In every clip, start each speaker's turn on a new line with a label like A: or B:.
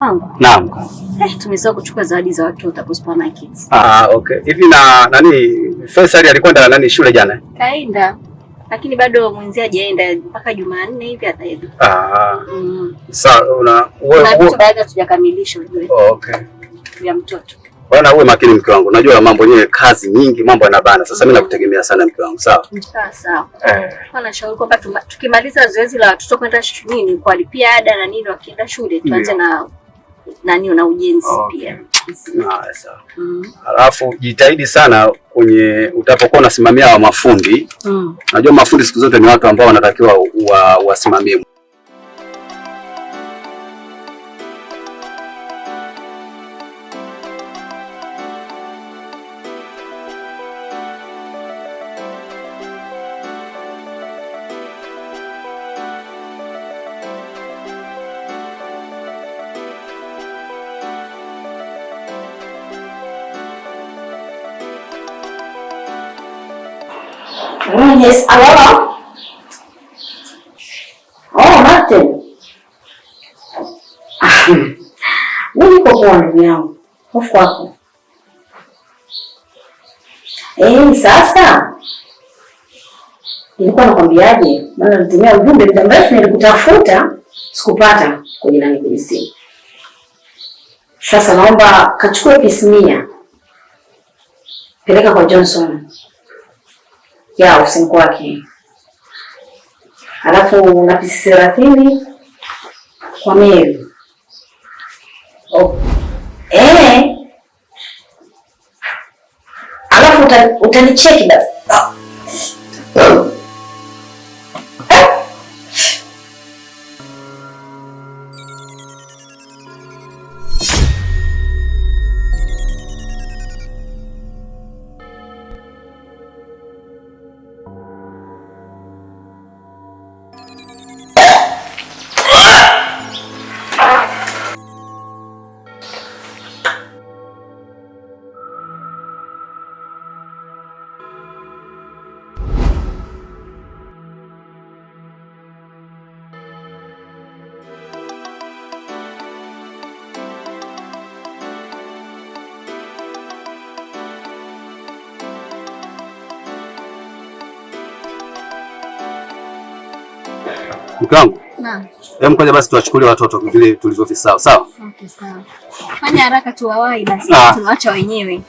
A: Wangu.
B: Naam.
A: Tumesahau kuchukua zawadi za watoto hapo supermarket.
B: Ah, okay. Hivi na nani Faisal alikwenda na nani shule jana?
A: Kaenda. Lakini bado mwenzie hajaenda mpaka Jumanne hivi ataenda.
B: Ah.
A: Mm.
B: Sasa una
A: Kuna vitu baadhi hatujakamilisha ujue.
B: Oh, okay.
A: Vya mtoto.
B: Bwana uwe makini mke wangu. Najua mambo yenyewe kazi nyingi, mambo yanabana. Sasa mimi nakutegemea sana mke wangu, sawa?
A: Sawa sawa. Kwa nashauri kwamba tukimaliza zoezi la watoto kwenda nini kuwalipia ada na nini wakienda shule tuanze na nani na ujenzi pia.
B: Ah, sawa. Alafu jitahidi sana kwenye utapokuwa unasimamia wa mafundi. Najua mafundi siku zote ni watu ambao wanatakiwa wasimamie.
C: Yes, hello. Oh, Martin. Mimi niko poa ndugu yangu. Hofu wako. Sasa nilikuwa nakwambiaje? Maana nilitumia ujumbe muda mrefu, nilikutafuta sikupata kwenye nani, kwenye simu. Sasa naomba kachukue pisi 100 peleka kwa Johnson ya ofisini kwake, alafu na pisi 30 kwa Mary. Oh. Alafu utanicheki basi. Oh.
B: Mke wangu.
A: Naam.
B: Hebu ngoja basi tuwachukulie watoto vile tulivyovisahau, sawa?
A: Okay, sawa. Fanya haraka tuwawahi basi, tunawaacha wenyewe.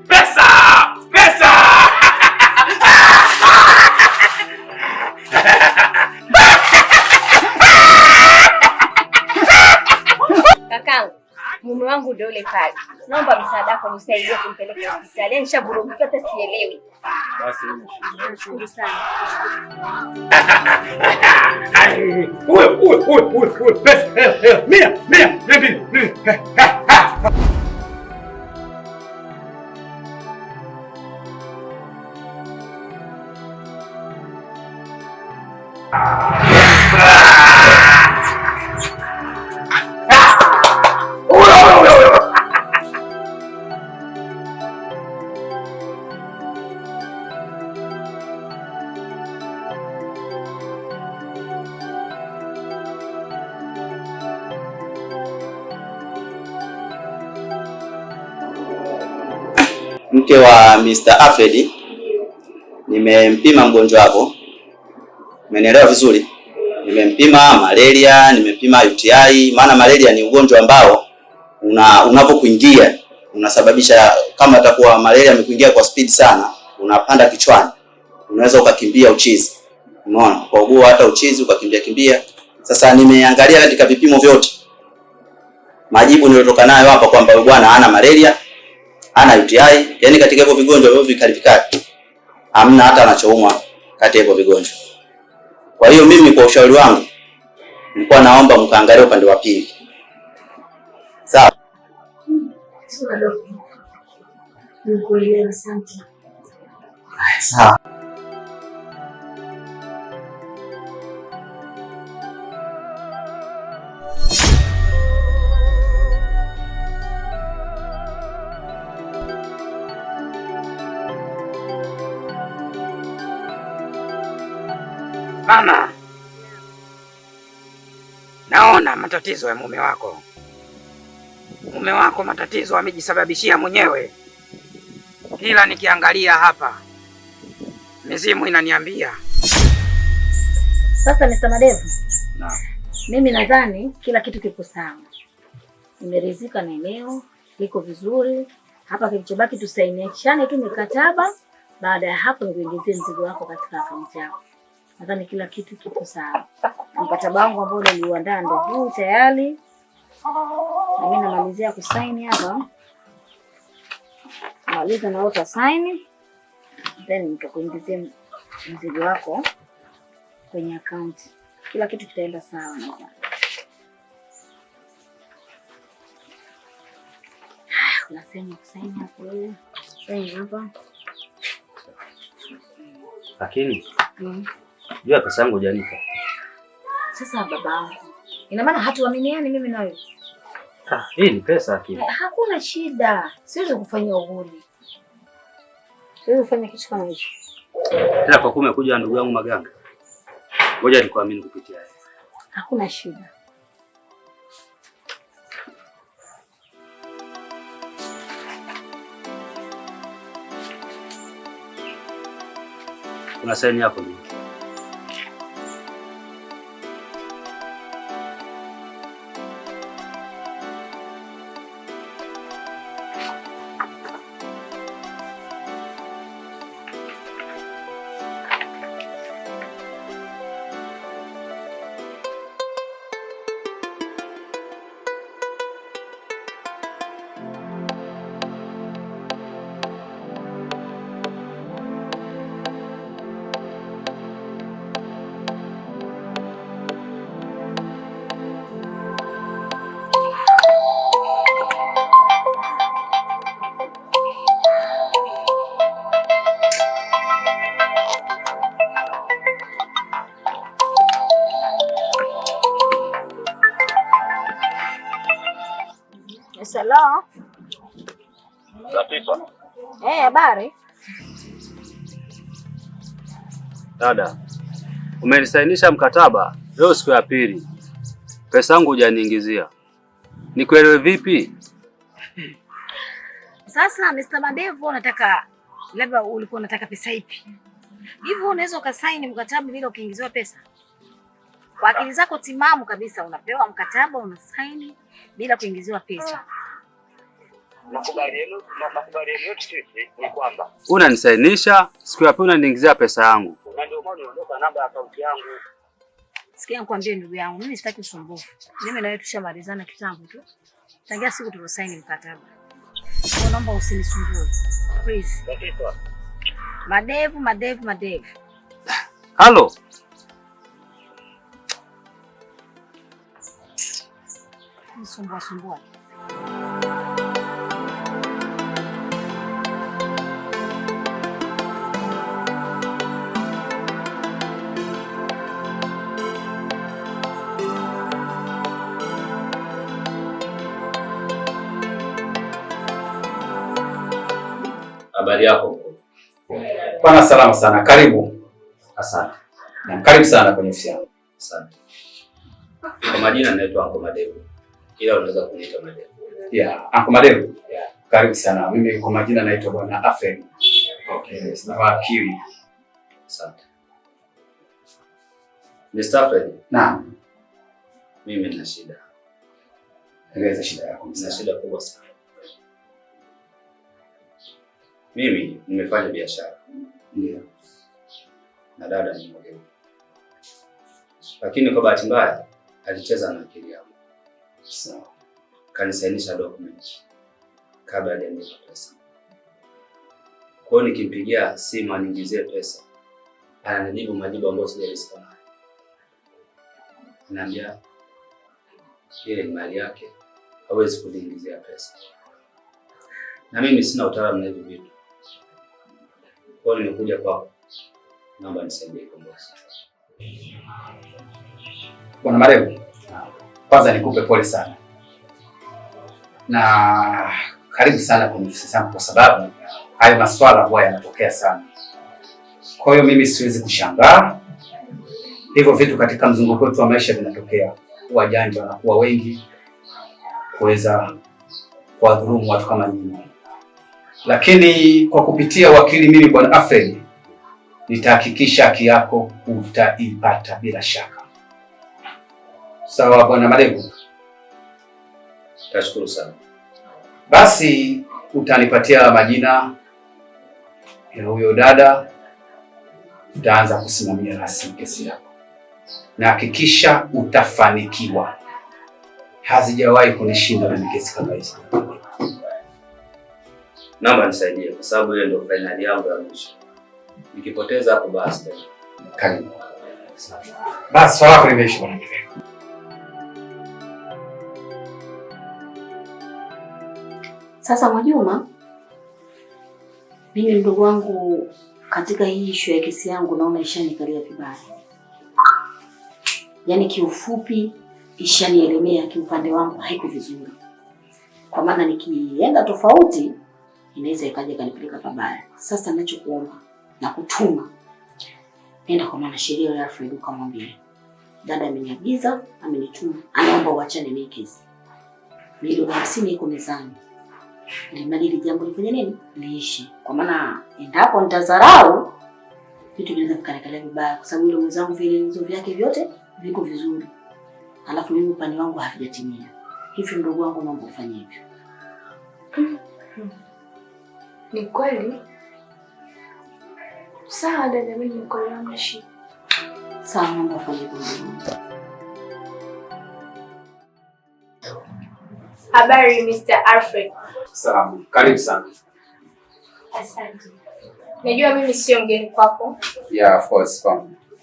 D: Pesa! Pesa!
A: Kakangu, mume wangu ndio yule pale. Naomba msaada wako nisaidie kumpeleka hospitali. Nishavurugika hata sielewi.
B: Basi
A: nashukuru sana.
D: Uwe, uwe, uwe, uwe, uwe. Pesa, hela, hela. Mia, mia, mia mbili, mbili.
E: Mke wa Mr. Alfred, nimempima mgonjwa wako, umenielewa vizuri? Nimempima malaria, nimempima UTI, maana malaria ni ugonjwa ambao unapokuingia unasababisha, kama atakuwa malaria amekuingia kwa speed sana, unapanda kichwani, unaweza ukakimbia uchizi, umeona, ukaugua hata uchizi ukakimbia kimbia. Sasa nimeangalia katika vipimo vyote, majibu niliyotoka nayo hapa kwamba huyu bwana hana malaria Ana UTI, yani katika hivyo vigonjwa vyo vikali vikali hamna hata anachoumwa kati ya hivyo vigonjwa. Kwa hiyo mimi kwa ushauri wangu nilikuwa naomba mkaangalie upande wa pili. Sawa?
C: Nikuelewa, asante.
E: Sawa.
F: Mama, naona matatizo ya mume wako. Mume wako matatizo amejisababishia mwenyewe. Kila nikiangalia hapa mizimu inaniambia.
C: Sasa Mr. Madevu,
B: Naam.
C: mimi nadhani kila kitu kiko sawa. Nimeridhika na eneo liko vizuri. Hapa kilichobaki tusainishane tu mikataba, baada ya hapo nikuingizie mzigo wako katika akaunti yako. Nadhani kila kitu kiko sawa. Mkataba wangu ambao niliuandaa ndio huu tayari. Na mimi namalizia kusaini hapa. Maliza na wewe utasaini. Then nitakuingizia mzigo wako kwenye akaunti. Kila kitu kitaenda sawa nadhani. Kuna sehemu ya kusaini hapo wewe. Saini hapa.
E: Lakini jua pesa yangu hujanipa.
C: Sasa babangu, ina maana hatuaminiani mimi na wewe?
E: Ah, hii ni pesa akili.
C: Hakuna shida, siwezi kufanya uhuni, siwezi kufanya kitu kama hicho.
E: Tena kwa kuwa umekuja ndugu yangu Maganga, ngoja nikuamini kupitia yeye.
C: Hakuna shida.
E: Kuna saini yako nini?
C: Yes, hello.
B: Latifa.
C: Eh, habari?
E: Dada, umenisainisha mkataba leo siku ya pili, pesa yangu hujaniingizia. Nikuelewe vipi?
C: Sasa Mr. Madevu, unataka labda ulikuwa unataka pesa ipi? Hivi unaweza ukasaini mkataba bila ukiingiziwa pesa? Kwa akili zako timamu kabisa unapewa mkataba unasaini bila kuingiziwa pesa.
B: Makubaliano yetu sisi ni kwamba
E: unanisainisha siku ya pili unaniingizia pesa yangu.
B: Na ndio maana unaondoka namba ya akaunti yangu.
C: Sikia nikwambie ndugu yangu, mimi sitaki usumbufu. Mimi na wewe tushamalizana kitambo tu. Tangia siku tuliosaini mkataba. Kwa naomba usinisumbue. Please. Madevu, Madevu, Madevu.
E: Halo.
C: Nisumbua sumbua.
E: Habari yako?
G: Bwana salama sana. Karibu.
E: Asante.
G: Karibu sana kwenye ofisi yangu.
E: Asante. Kwa majina naitwa Anko Madevu. Ila unaweza kuniita Madevu.
G: Yeah, Anko Madevu.
E: Yeah.
G: Karibu sana. Mimi kwa majina naitwa Bwana Alfred. Okay, sina wakili.
E: Asante. Mr. Alfred.
G: Naam.
E: Mimi nina shida.
G: Eleza shida yako.
E: Nina shida kubwa sana. Mimi nimefanya biashara.
G: Ndio.
E: Na dada ni mmoja. Lakini kwa bahati mbaya alicheza na akili yangu.
G: Sawa.
E: Kanisainisha document kabla hajanipa pesa. Kwa hiyo nikimpigia simu aniingizie pesa, ananijibu majibu ambayo sijaridhika nayo. Ananiambia ile ni mali yake, hawezi kuniingizia pesa. Na mimi sina utaalamu na hivi vitu. Kwa hiyo nimekuja kwako, naomba nisaidie Kombozi.
G: Bwana Madevu, kwanza nikupe pole sana na karibu sana kwenye ofisi zangu, kwa sababu hayo maswala huwa yanatokea sana. Kwa hiyo mimi siwezi kushangaa, hivyo vitu katika mzunguko wetu wa maisha vinatokea. Wajanja wanakuwa wengi kuweza kuwadhulumu watu kama nyinyi, lakini kwa kupitia wakili mimi Bwana Alfred nitahakikisha haki yako utaipata bila shaka. Sawa Bwana Madevu?
E: Tashukuru sana.
G: Basi utanipatia majina ya huyo dada, tutaanza kusimamia rasmi kesi yako, na hakikisha utafanikiwa. Hazijawahi kunishinda mimi kesi kama hizi.
E: Naomba nisaidie kwa sababu ile ndio finali yangu ya mwisho. Nikipoteza hapo basi.
G: Karibu. Basi swala lako limeisha bwana.
C: Sasa Mwajuma, mimi mdogo wangu katika hii issue ya kesi yangu naona ishanikalia vibaya. Yaani kiufupi ishanielemea kiupande wangu, haiko vizuri. Kwa maana nikienda tofauti inaweza ikaja kanipeleka pabaya. Sasa ninachokuomba na kutuma, nenda kwa mwanasheria yule Alfred ukamwambie dada ameniagiza, amenituma, anaomba uachane na kesi. 50,000,000 iko mezani. Ili jambo lifanye nini? Liishi. Kwa maana endapo nitadharau vitu vinaweza vikanikalia vibaya, kwa sababu yule mwenzangu vielelezo vyake vyote viko vizuri, alafu mimi upande wangu havijatimia. Hivyo ndugu wangu, naomba ufanye hivyo.
H: Ni kweli? Sawa dada, mimi nimekuelewa shida.
C: Sawa, naomba ufanye hivyo.
H: Habari Mr. Alfred.
G: Salamu. Karibu sana.
H: Asante. Najua mimi sio mgeni kwako.
G: Yeah, of course.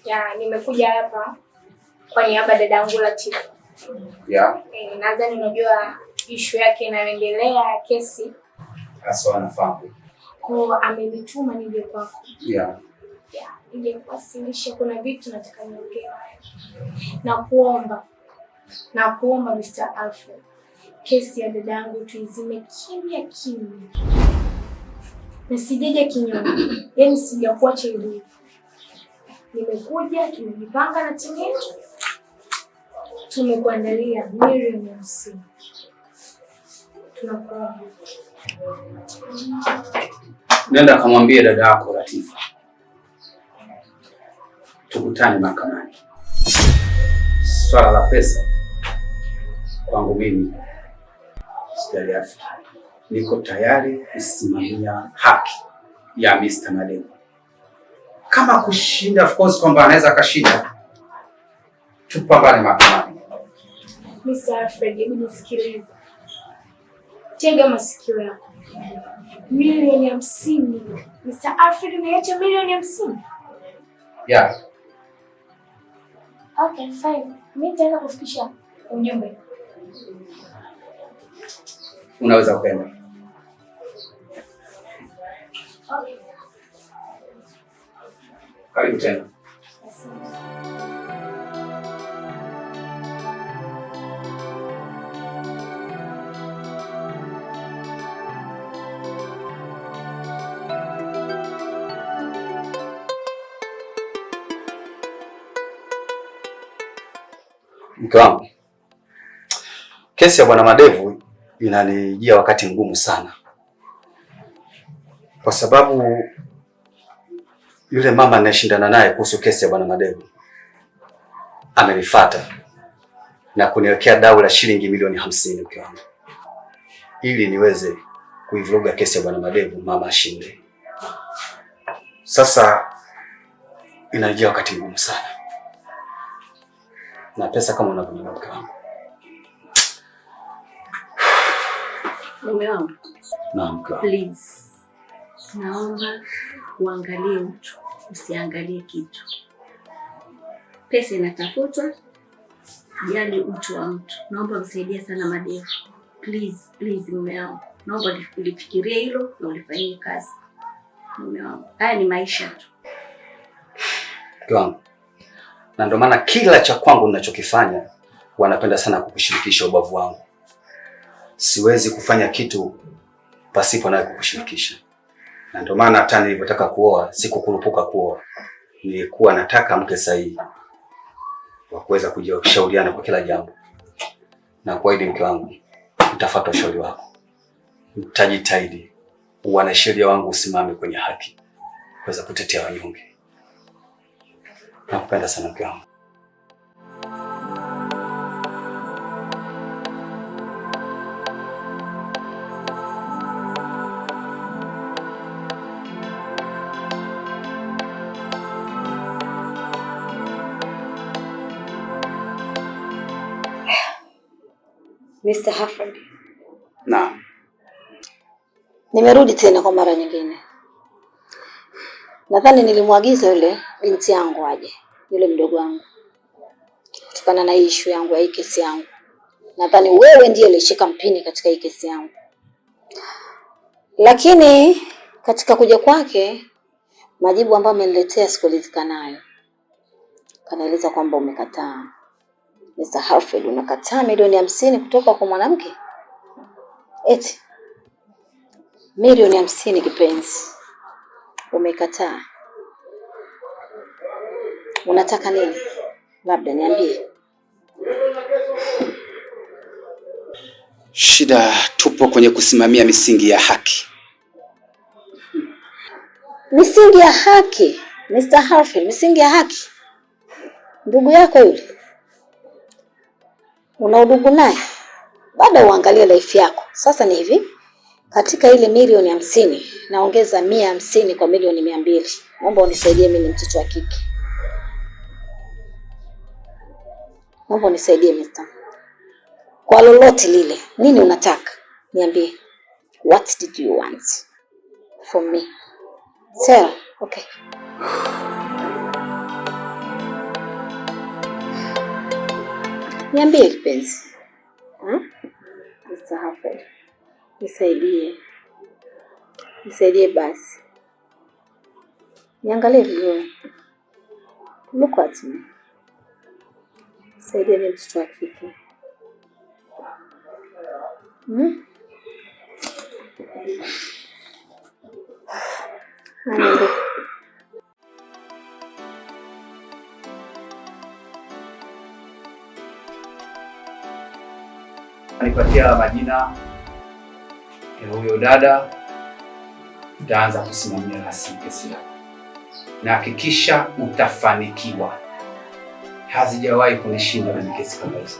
H: Yeah, nimekuja hapa kwa niaba ya dadangu Latifa.
G: Yeah.
H: Nadhani unajua issue yake inayoendelea kesi.
G: Haswa nafahamu.
H: Kwa amenituma nije kwako.
G: Yeah.
H: Yeah, nije kuwasilisha kuna vitu nataka niongee. Na kuomba Mr. Alfred, kesi ya dadangu tuizime kimya kimya. Na sijaja kinyume. Yaani sijakuacha hivi. Nimekuja, tumejipanga na timu yetu. Tumekuandalia 50,000,000. Tunakuomba.
G: Nenda kamwambie dada yako Latifa, tukutane mahakamani. Swala la pesa kwangu mimi sijaliafiki. Niko tayari kusimamia haki ya Mr. Madevu. Kama kushinda, of course kwamba anaweza akashinda, tupambane mahakamani.
H: Mr. Alfred, hebu nisikilize. Tega masikio yako. 50,000,000. Mr. Alfred, unaacha 50,000,000?
G: Yeah.
H: Okay, fine. Mimi nitaenda kufikisha ujumbe.
G: Unaweza kwenda.
H: Okay.
G: Karibu tena.
H: Asante.
B: Mke wangu, kesi ya Bwana Madevu inanijia wakati mgumu sana, kwa sababu yule mama anayeshindana naye kuhusu kesi ya Bwana Madevu amenifuata na kuniwekea dau la shilingi 50,000,000, mke wangu, ili niweze kuivuruga kesi ya Bwana Madevu, mama ashinde. Sasa inanijia wakati mgumu sana, na pesa kama unavyonipa mke wangu.
C: Mume wangu.
B: Naam, mke wangu.
C: Please.
A: Naomba uangalie mtu, usiangalie kitu. Pesa inatafutwa, jali utu wa mtu. Naomba msaidie sana Madevu. Please, please mume wangu. Naomba ulifikirie hilo na ulifanyie kazi. Mume wangu. Haya ni maisha tu.
B: Mke wangu. Na ndio maana kila cha kwangu ninachokifanya wanapenda sana kukushirikisha ubavu wangu. Siwezi kufanya kitu pasipo nawe kukushirikisha. Na ndio maana hata nilipotaka kuoa sikukurupuka kuoa. Nilikuwa nataka mke sahihi wa kuweza kujishauriana kwa kila jambo. Na kuahidi mke wangu, nitafuata ushauri wako. Nitajitahidi wanasheria wangu usimame kwenye haki, kuweza kutetea wanyonge. Nakupenda sana mke wangu.
C: Mr. Alfred.
G: Naam.
C: Nimerudi tena kwa mara nyingine. Nadhani nilimwagiza yule binti yangu aje, yule mdogo wangu, kutokana na hii issue yangu ya hii kesi yangu. Nadhani wewe ndiye ulishika mpini katika hii kesi yangu. Lakini katika kuja kwake, majibu ambayo ameniletea sikuridhika nayo. Kanaeleza kwamba umekataa. Mr. Alfred, unakataa milioni 50 kutoka kwa mwanamke? Eti milioni 50 kipenzi. Umekataa. Unataka nini? Labda niambie.
G: Shida tupo kwenye kusimamia misingi ya haki.
C: Misingi ya haki, Mr. Alfred, misingi ya haki. Ndugu yako yule una udugu naye, bado uangalie life yako. Sasa ni hivi, katika ile milioni 50 naongeza 150 kwa milioni 200. Naomba unisaidie, mimi ni mtoto wa kike. Naomba unisaidie mister. Kwa lolote lile, nini unataka? Niambie. What did you want from me? Sarah, okay. Niambie kipenzi. Mr. Alfred, nisaidie. Nisaidie basi. Niangalie vizuri. Look at me. Nisaidie, ni mtoto wa kike. Niambie.
G: Nipatia majina ya huyo dada, utaanza kusimamia rasmi kesi yako. Na hakikisha utafanikiwa. Hazijawahi kunishinda na kesi kama hizo.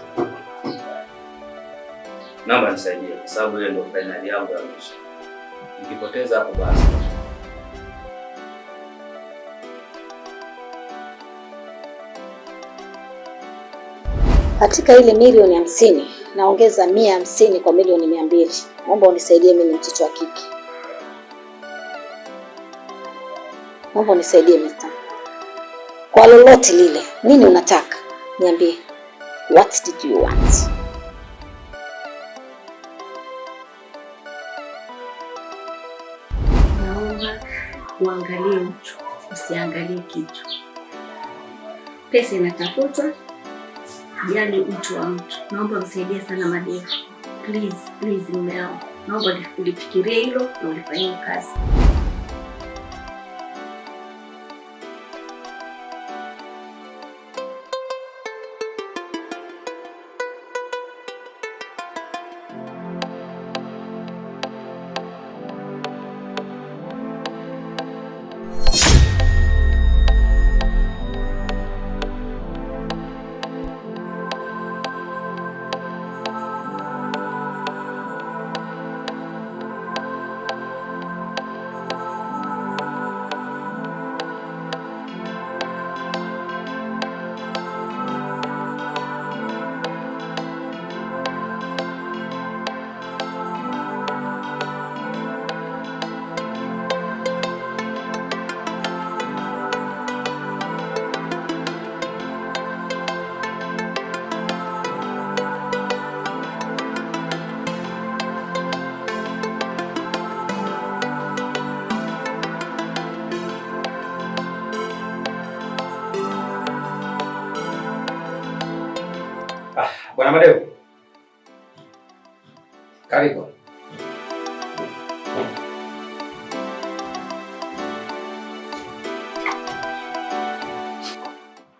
E: Naomba nisaidie kwa sababu ile ndio finali yangu ya mwisho. Nikipoteza hapo basi.
C: Katika ile milioni 50 naongeza 150 kwa milioni 200. Naomba unisaidie, mimi ni mtoto wa kike. Naomba unisaidie mister. Kwa lolote lile, nini unataka? Niambie. What did you want?
A: Naomba uangalie mtu, usiangalie kitu. Pesa inatafutwa, jali utu wa mtu. Naomba msaidie sana Madevu. Please, please mume wangu. Naomba ulifikirie hilo na ulifanyie kazi.
G: Bwana Madevu. Karibu.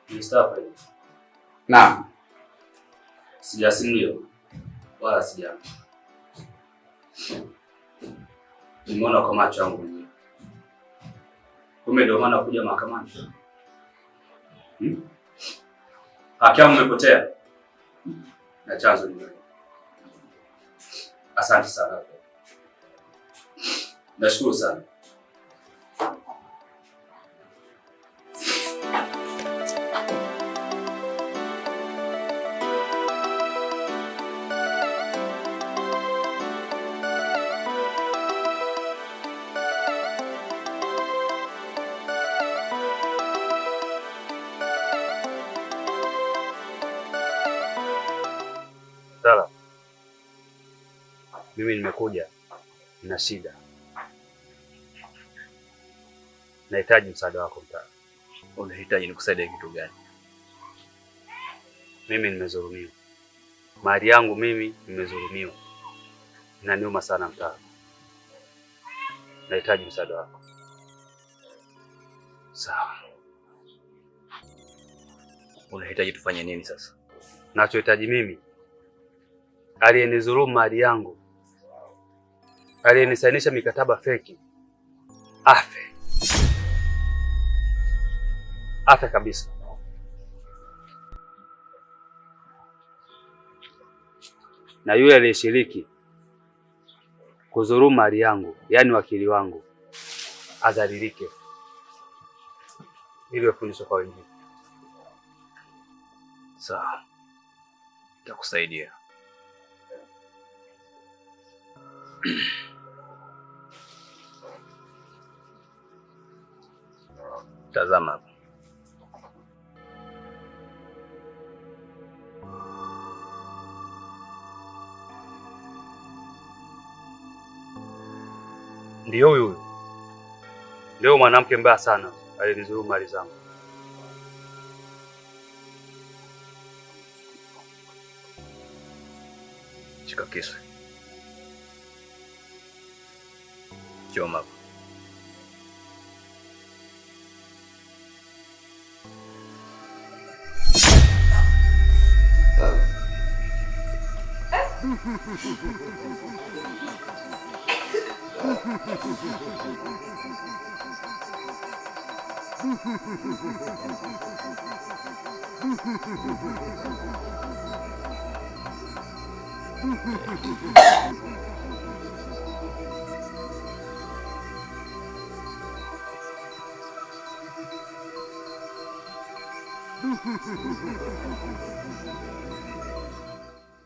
I: Mr. Fred.
G: Naam.
I: Sijasimuliwa wala sija. Nimeona kwa macho yangu mwenyewe. Kumbe ndio maana kuja mahakamani. Haki yangu imepotea. Na chanzo ni wewe. Asante sana. Nashukuru sana. Sala, mimi nimekuja nina shida, nahitaji msaada wako mtaa.
J: Unahitaji nikusaidie kitu gani?
I: Mimi nimedhulumiwa, mali yangu mimi nimedhulumiwa, inaniuma sana mtaa, nahitaji msaada wako.
J: Sawa, unahitaji tufanye nini sasa?
I: Nachohitaji mimi, aliyenidhulumu mali yangu, aliyenisainisha mikataba feki, afe. Afe kabisa. Na yule aliyeshiriki kudhulumu mali yangu, yani wakili wangu, adhalilike ili wafundishwe kwa wengine.
J: Sawa, nitakusaidia. Tazama hapa.
I: Ndio huyu huyu. Ndio mwanamke mbaya sana alinizuru mali zangu.
J: Shika kisu. Choma.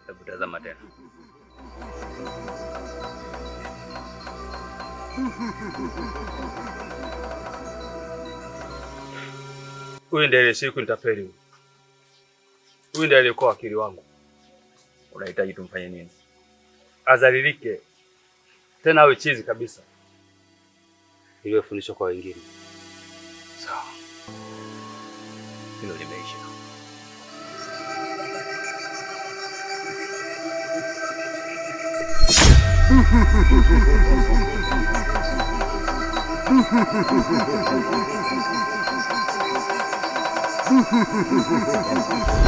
J: Hebu tazama tena.
I: Huyu ndiye aliyeshiriki kunitapeli huyu. Huyu ndiye aliyekuwa wakili wangu.
J: Unahitaji tumfanye nini?
I: Azalilike. Tena awe chizi kabisa. Iwe fundisho kwa wengine.
J: Sawa. Hilo limeisha.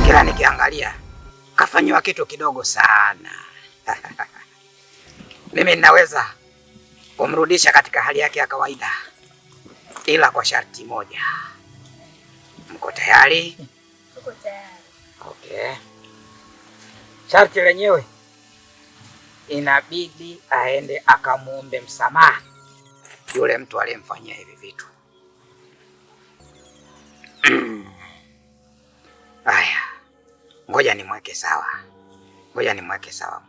F: Kila nikiangalia kafanyiwa kitu kidogo sana. Mimi ninaweza kumrudisha katika hali yake ya kawaida, ila kwa sharti moja. Mko tayari?
C: Tuko tayari.
F: Okay. Sharti lenyewe inabidi aende akamuombe msamaha yule mtu aliyemfanyia hivi vitu. Aya, ngoja nimweke sawa. Ngoja nimweke sawa.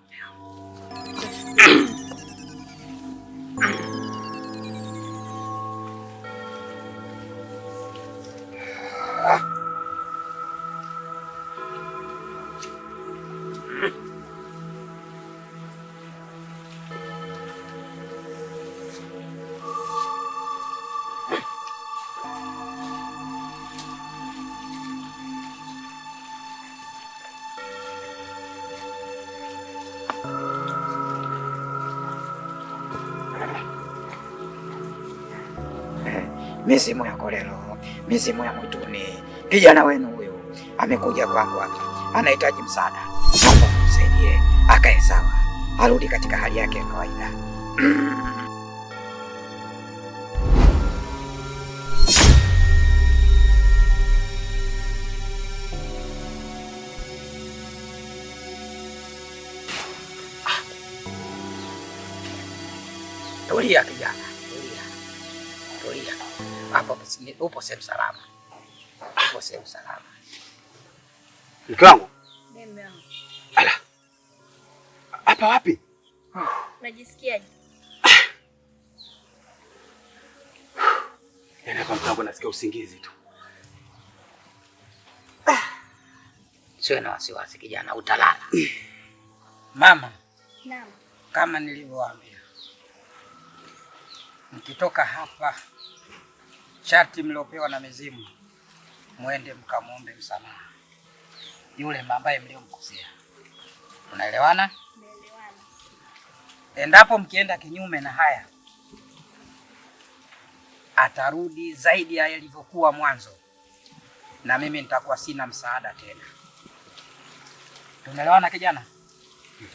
F: Mizimu ya Kolelo, mizimu ya mwituni, kijana wenu huyu amekuja kwangu hapa, anahitaji msaada. Naomba msaidie akae sawa, arudi katika hali yake ya kawaida. Tulia kijana, tulia, tulia. Hapo upo sehemu salama, upo sehemu salama.
D: Mke wangu, ala, hapa wapi?
A: Unajisikiaje?
D: Yaani hapa mke wangu nasikia usingizi tu.
F: Siwe na wasiwasi kijana, utalala. Mama,
A: Naam.
F: kama nilivyowaambia, mkitoka hapa, sharti mliopewa na mizimu, mwende mkamwombe msamaha yule ambaye mliomkosea. Unaelewana? Endapo mkienda kinyume na haya, atarudi zaidi ya ilivyokuwa mwanzo, na mimi nitakuwa sina msaada tena. Tumeelewana kijana?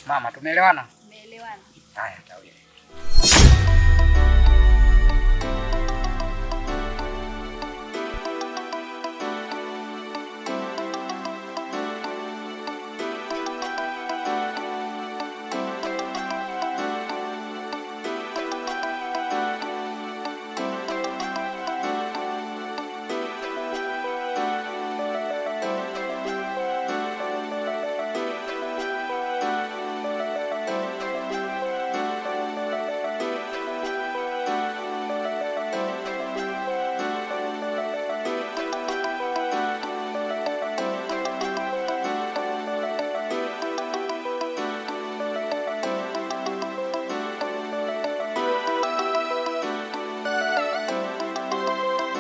F: Mama, tumeelewana?
A: Tumeelewana.
F: Haya, tawile.